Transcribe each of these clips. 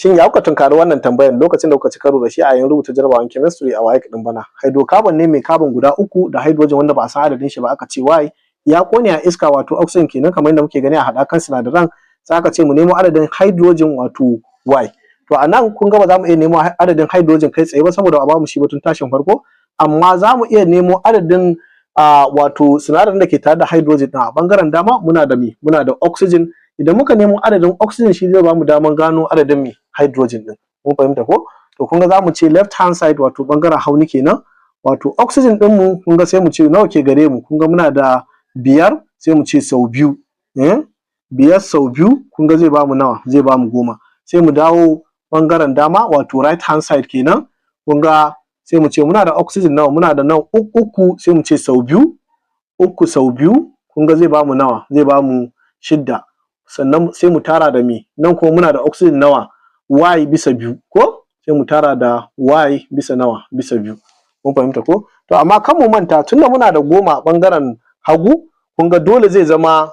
Shin ya kuka tunkari wannan tambayan lokacin da kuka ci karo da shi a yayin rubuta jarabawan chemistry a WAEC ɗin bana? Hydrocarbon ne mai carbon guda uku da hydrogen wanda ba a san adadin shi ba, aka ce Y ya ƙone a iska, wato oxygen kenan, kamar yadda muke gani a haɗakan sinadaran. Sai aka ce mu nemo adadin hydrogen, wato Y. To a nan kun ga ba za mu iya nemo adadin hydrogen kai tsaye ba, saboda ba a bamu shi ba tun tashin farko, amma za mu iya nemo adadin wato sinadarin da ke tare da hydrogen ɗin. A ɓangaren dama muna da me? Muna da oxygen. Idan muka nemo adadin oxygen, shi zai bamu daman gano adadin me? Hydrogen ɗin. Mun fahimta ko? To kun ga za mu ce left hand side, wato ɓangaren hauni kenan, wato oxygen ɗinmu, kun ga sai mu ce nawa ke gare mu? Kun ga muna da 5, sai mu ce sau biyu, 5 sau biyu, kun ga zai bamu nawa? Zai bamu 10. Sai mu dawo ɓangaren dama, wato right hand side kenan. Kun ga sai mu ce muna da oxygen nawa? Muna da nawa? Uku. Sai mu ce sau biyu, 3 sau biyu, kun ga zai bamu nawa? Zai bamu 6. Sannan sai mu tara da me? Nan kuma muna da oxygen nawa? Y bisa biyu ko? Sai mu tara da Y bisa nawa? Bisa biyu. Mun fahimta ko? To amma kan mu manta, tunda muna da 10 a ɓangaren hagu, kun ga dole zai zama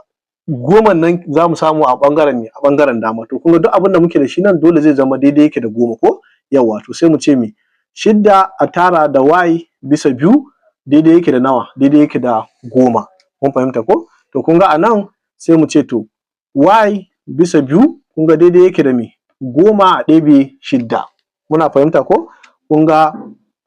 10n nan za mu samu a ɓangaren me? A ɓangaren dama. To kun ga duk abin da muke da shi nan dole zai zama daidai yake da 10 ko? Yawwa, to sai mu ce me? 6 a tara da Y bisa biyu daidai yake da nawa? Daidai yake da 10. Mun fahimta ko? To kun ga a nan sai mu ce, to Y bisa biyu, kun ga daidai yake da me? 10 a ɗebe 6. Muna fahimta ko? Kun ga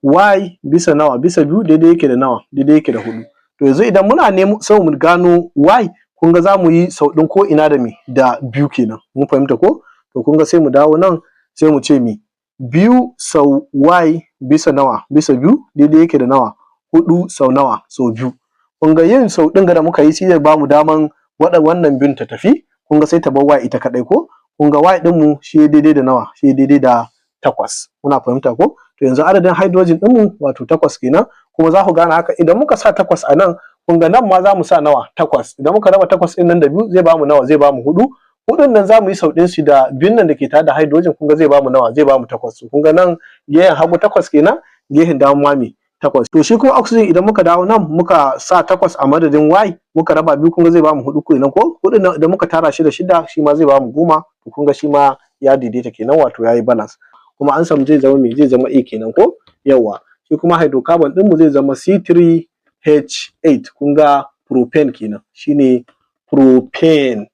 Y bisa nawa? Bisa biyu daidai yake da nawa? Daidai yake da 4. To yanzu idan muna nemo so mu gano Y, kun ga za mu yi sau ɗin ko ina da me? Da biyu kenan. Mun fahimta ko? To kun ga sai mu dawo nan, sai mu ce me? 2 sau Y bisa nawa? Bisa biyu daidai yake da nawa? 4 sau nawa? Sau biyu. Kun ga yin sau ɗin ga da muka yi, shi zai bamu daman wannan biyun ta tafi. Kun ga sai ta bar Y ita kaɗai ko? Kun ga Y ɗinmu shi daidai da nawa? Shi daidai da 8. Muna fahimta ko? To yanzu adadin hydrogen ɗinmu wato 8 kenan. Kuma za ku gane haka idan muka sa 8 a nan, kun ga nan ma za mu sa nawa? 8. Idan muka raba 8 ɗin nan da biyu, zai bamu nawa? Zai bamu 4. 4n nan za mu yi sau ɗin shi da biyun nan da ke tare da hydrogen, kun ga zai bamu nawa? Zai bamu 8. Kun ga nan gehen hagu 8 kenan, gehen dama ma me? 8. To shi kuma oxygen, idan muka dawo nan muka sa 8 a madadin Y, muka raba biyu, kun ga zai bamu 4 kenan ko? 4n nan idan muka tara shi da 6, shi ma zai bamu 10. To kun ga shi ma ya daidaita kenan, wato yayi balance. Kuma an samu zai zama me? Zai zama A kenan ko? Yawwa, shi kuma hydrocarbon ɗinmu zai zama C3H8. Kun ga propane kenan, shine propane.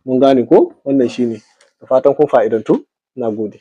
Mun gane ko? Wannan shine. Da fatan kun fa'idantu. Nagode.